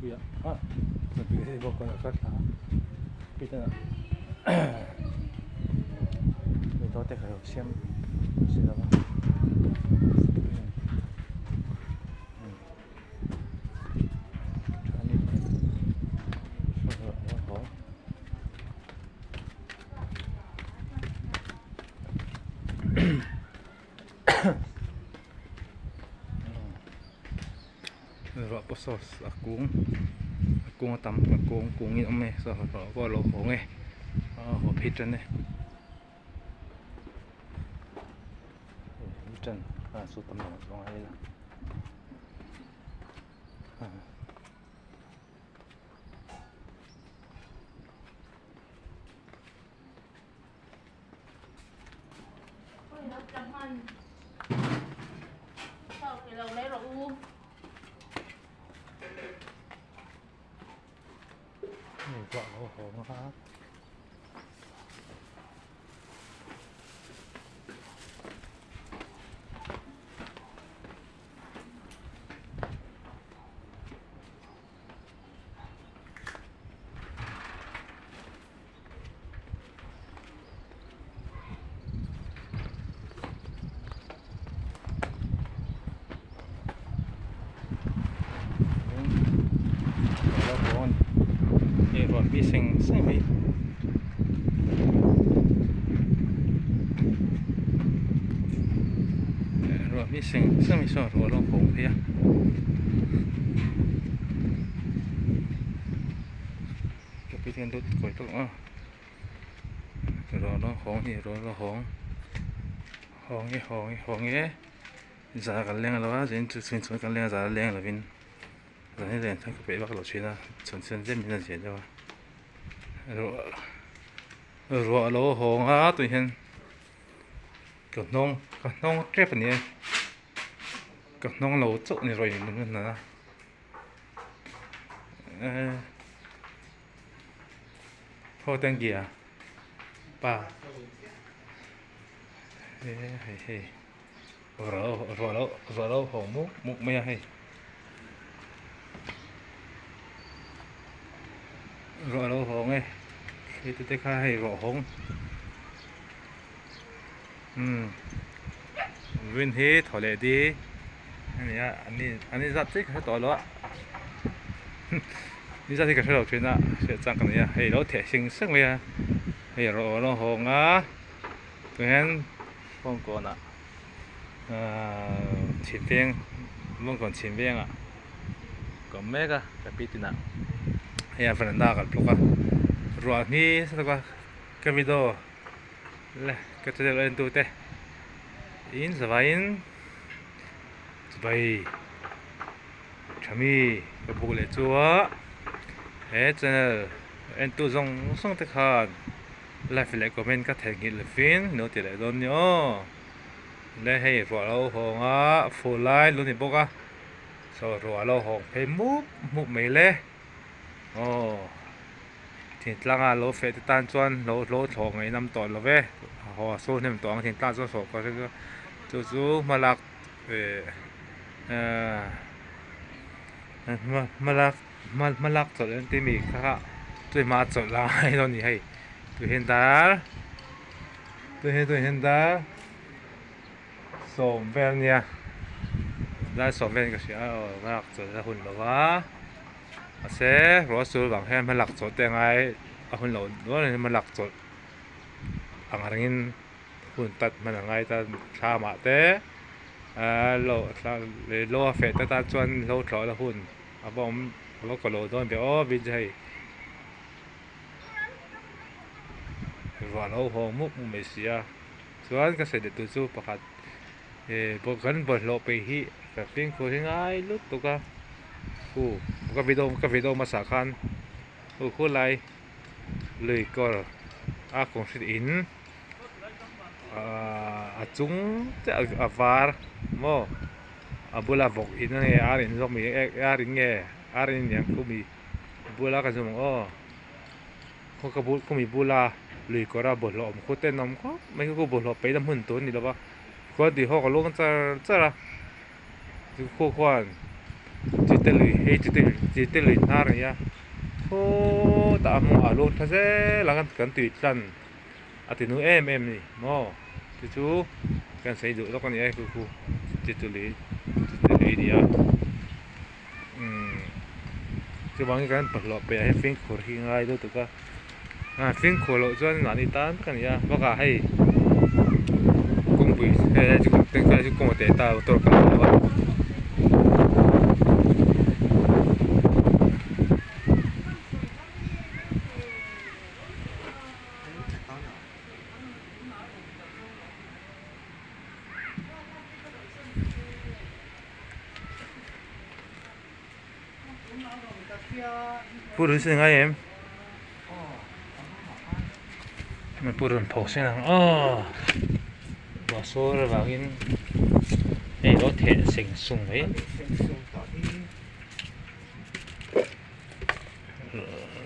Puia a hei bawk a ka thla a video te ka lo siam si lo a Ruah pawh saw a kung a kung a tam a kung kung in a awm e saw ruah pawh a lo hawng e a haw phei tan e hei tan a chu tam lo chuang a ila. Ruah mi seng seng mai ruah mi seng seng mai sawn ruah a lo hawng phei a. Ka pi hian lut kawi tawk a ruah lo hawng hi ruah lo hawng hawng hi hawng hi hawng e zan ah kan leng lo a zan chu chhun chhun kan leng a zan ah leng lovin zan hi len chuan ka peih vak lo thin a chhun chhun zet min a zia deuh a ruah ruah lo hawng a tui hian ka hnawng ka hnawng tep a ni e ka hnawng lo chauh a ni rawih in a. Ho teng kia pa hei hei ruah lo ruah lo hawng muk muk mai a hei ruah lo hawng e hei te te kha hei ruah hawng umm win hi thaw leh di a ni a an ni zat chiah ka hre tawh lo a ni zat hi ka hre lo thin a hriat chang ka nei a hei lo theh seng seng mai a hei rawh a hawng a tihian phone kawnah ahh chhim veng bawngkawn chhim vengah ka awm mek a ka pi tinah hei a veranda ah kan tluk a ruah hi nasa tak a ka video le ka channel en tu te in zavaiin chibai tha mi ka buk leh chu a he channel en tu zawng zawng te khan like leh comment ka theihnghilh lovin lo ti leh dawn nia aw le hei ruah lo hawng a fur lai lo ni bawk a saw ruah lo hawng phei mup mup mai le aw. Thingtlanga lo feh te tan chuan lo lo thlawh ngaih nam tawh lo ve haw a saw hnem tawh ang thingtlang chuan sawh ka ring a chu chu hmalak eh ahh hmalak hmalak chawlh an ti mi kha chuhma a chawlh lai dawn a ni hei tuihen dar tuihen dar sawm vel a nia dar sawm vel ka hria a aw hmalak chawlh a hun lo va. Mahse ruah sul vang hian hmalak chawlh te a ngai a hun loh dawn a hmalak chawlh ang rengin hun tat hman a ngai ta thlamah te ahh lo lo a feh te tan chuan hlo thlawh la hun a va awm a va kaw lo dawn ve aw vin chu hei ruah lo haw mup mup mai si a chuan ka sawi leh tur chu pakhat eh kan bawlhhlawh peih hi ka fimkhur hi ngai lutuk a. Khu ka video ka video hmasa khan khu khulai lui kawr a concrete in ahh a chung chiah a var maw a bula vawk in a nge ar in zawk mi ar in nge ar in aniang khumi bula ka zum ang aw khaw ka bul khumi bula lui kawr a bawlhhlawh awm khu te an awm khawp mai khu bawlhhlawh paihna hmun tur a ni lo va khuan tih ho ka luang char char a. Chu khaw khuan Chite lui hei chite chite lui hnar a ni a khawtah a hmawng ah luang tha zel a kan tui tlan a ti nu em em a ni maw chu chu kan sawi duh lawk a ni a khu khu chite lui chite lui a ni a umm chuvangin kan bawlhhlawh piah ah hian fimkhur hi a ngai lutuk a ah fimkhur loh chuan mahni tan vek a ni a bakah hei kawngpui hei lai chu kawng a teh ta a motor kal lo a. Purun sin ngai em purun pho sin ang aw ruah sur avangin hei lo theh seng sung mai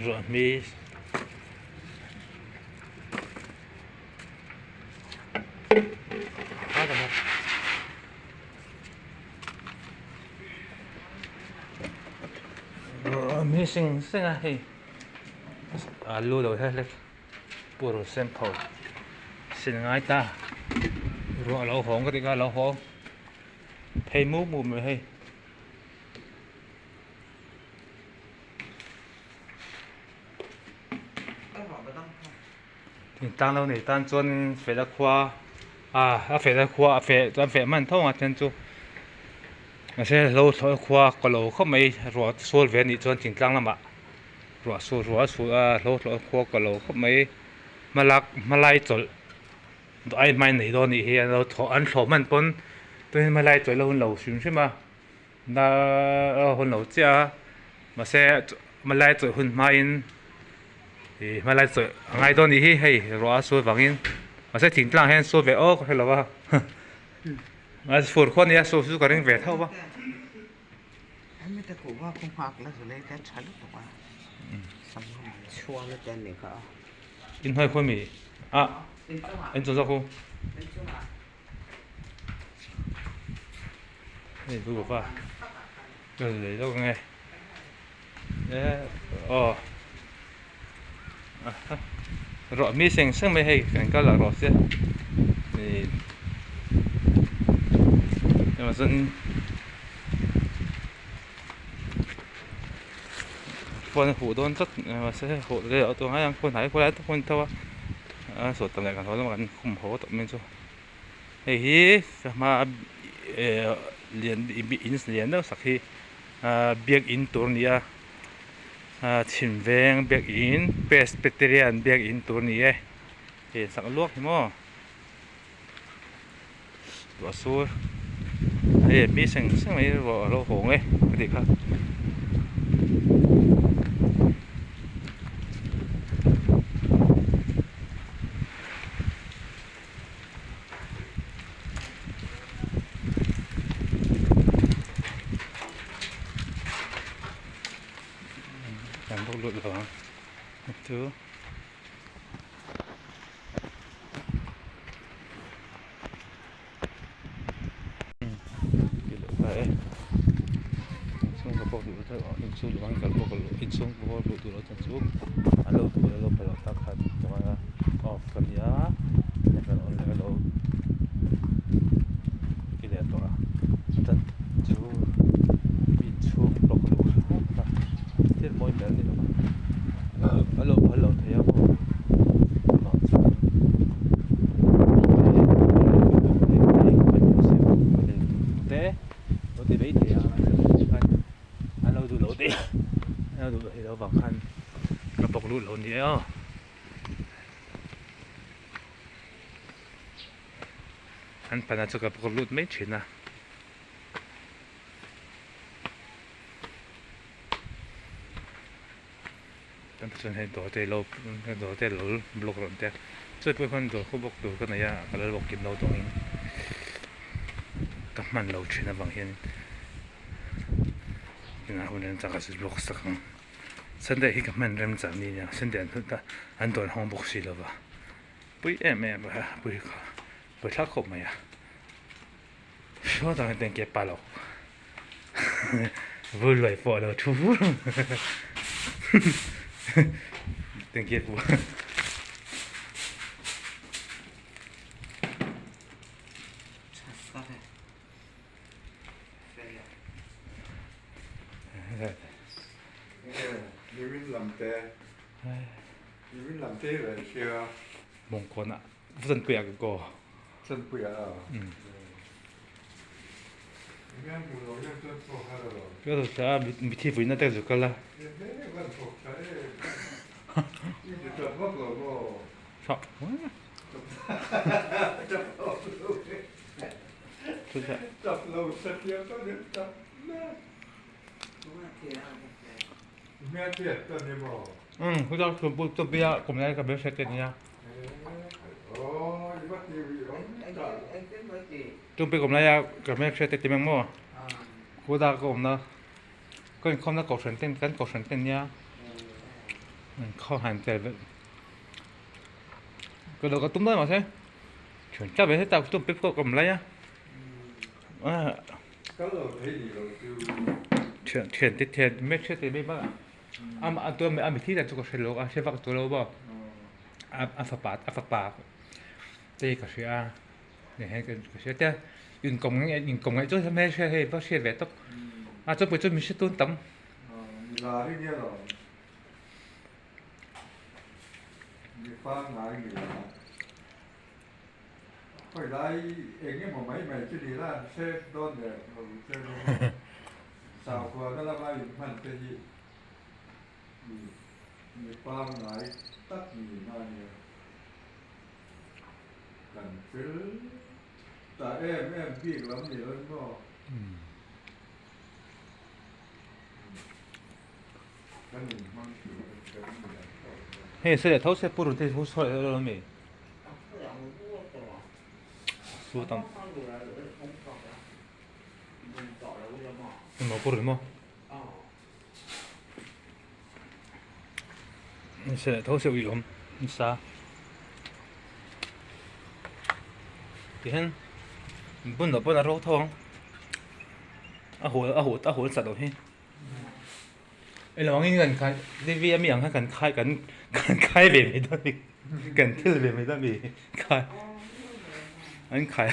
ruah hmi. Mi seng seng a hei alu lo hlek hlek purun sen pho sin ngai ta ruah a lo hawng ka tih kha a lo hawng phei mup mup mai hei. Thingtlang lo nei tan chuan fehna khua ah a fehna khua a feh chuan feh hman tho ang a then chu mahse hlo thlawh khua ka lo khawp mai ruah sual ve anih chuan thingtlang lamah ruah su ruah a su a hlo thlawh khua ka lo khawp mai hmalak hmalai chawlh ai hmai nei dawn anih hi an lo thlawh an thlawh hman pawn tuihin hmalai chawlh la hun lo hrim hrim a. A hun lo chiah a mahse hmalai chawih hun hmain ih hmalai chawih a ngai dawn anih hi hei ruah a sul vangin mahse thingtlang hian sul ve awk a hrelo a mahse fur khuan nia sul chu ka ring ve tho va. Inhnuai khuan mi ah inchung zawk u. Hei chu bawk a ka lei deuh ang e aw ruah mi seng seng mai hei kan kal ah rawh se ih emaw chuan phone a huh dawn tlat mahse huh leh loh tur ngai ang phone hnai khawlai tak hmun tho a a sawi tam leh kan haw lamah kan khum haw tawh mai chu hei hi sangha eh lian in lian deuh sak hi ah biakin tur a ni a ah chhim veng biakin presbyterian biakin tur a ni e hei an sak luak hi maw ruah sur hei mi seng seng mai ruah a lo hawng e ka tih kha. Kan bawk lut lo ang chu. A lo phal lo thei a maw vang chuan te lo ti mai thei a an lo duh lo te an lo duh thei lo vang khan ka bawk lut lo ni e aw. An pana chu ka bawk lut mai thin a. Kan ta chuan hei dawr te lo dawr te lo block rawn te chuai pawh khuan dawr khaw bawk tur ka nei a ka la bawk kim lo tawngin ka hman lo thin avang hian inah hun remchang ka zir bawk sak ang sunday hi ka hman remchang ni nia sunday an an dawn hawng bawk si lova pui em em a pui kha pui thlak khawp mai a. Saw dang ten ke pa lo. Vur luai pawh a lo thu vur Thank you. Mawngkawnah Zanpuiah ka kaw. Zanpuiah a. Ka zu thla a mithi vuina te ka zu kal a. Tumpi kum laia ka hmelhriat te ti mai maw Khuda ka awmna ka inkhawmna kohhran ten kan kohhran te ania inkhawm han tel ve ka lo ka tum dawn mahse thian tlat ve hetah tumpi pawh ka awm lai a thian thian te thian hmelhriat te mai bakah amah a tuam a mithi dan chu ka hre lo a hre vak tur lo maw a fapa a fapa te ka hria a. Ka hria te inkawm inkawm ngaih chu hmel hriat hei va hriat ve tawp a chupui chu mihring tun tam. Milar i nia lo mipa ngai ni lo khawi lai eng emaw mai mai chu ni la an hre dawn der lo che rawh sakhuana lama inhman te hi mipa ngai tak ni na nia. Kan fel ta em em bik lam ni lo maw? Kan inhmang tur kan ni ang tawh lo. Hei se leh tho se purun te hu sawi lo mi. Su tam. Emaw purun maw? Se leh tho se ui awm nasa tihian bun loh pawn a ro tho ang a hul a hul a hul chat loh hi eng angin kan khai T V ami ang khan kan khai kan kan khai ve mai dawn a ni kan thil ve mai dawn a ni khai an khai.